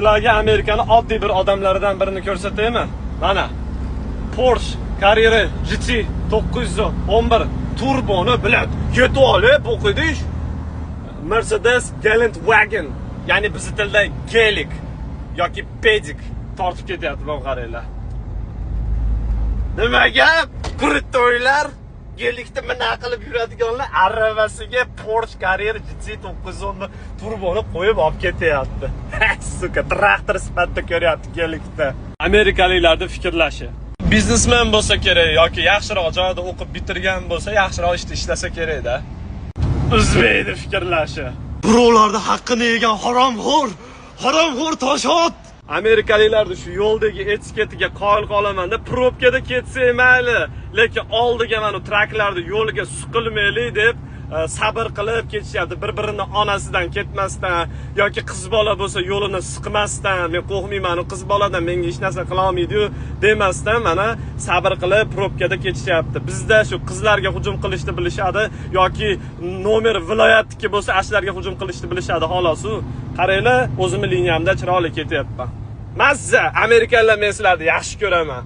Sizlarga Amerikani oddiy bir odamlaridan birini ko'rsataymi? Mana Porsche Carrera GT 911 turboni bilan yetib olib o'qidish. Mercedes Geländewagen, ya'ni bizni tilda gelik yoki pedik tortib ketyapti, mana qaranglar. Nima gap? Крутой lar, gelikda mina qilib yuradiganlar aravasiga Porsche Carrera GT 911 turboni qo'yib olib ketyapti. Сука, traktor sifatida ko'ryapti gelikda. Amerikaliklarning fikrlashi. Biznesmen bo'lsa kerak yoki yaxshiroq joyda o'qib bitirgan bo'lsa, yaxshiroq ishda ishlasa kerak-da. O'zbekni fikrlashi. Birovlarni haqqini yegan haromxo'r, haromxo'r toshot. Amerikaliklarni shu yo'ldagi etiketiga qoyil qolamanda, пробка da ketsak mayli, lekin oldiga mana traklarni yo'liga suqilmaylik deb sabr qilib ketishyapti. Bir-birini onasidan ketmasdan yoki qiz bola bo'lsa yo'lini siqmasdan, men qo'rqmayman, u qiz boladan menga hech narsa qila olmaydi-yu demasdan mana sabr qilib пробка da ketishyapti. Bizda shu qizlarga hujum qilishni bilishadi yoki nomer viloyatniki bo'lsa, ashlarga hujum qilishni bilishadi xolos u. Qaranglar, o'zimni liniyamda chiroyli ketyapman. Mazza, amerikanlar, men sizlarni yaxshi ko'raman.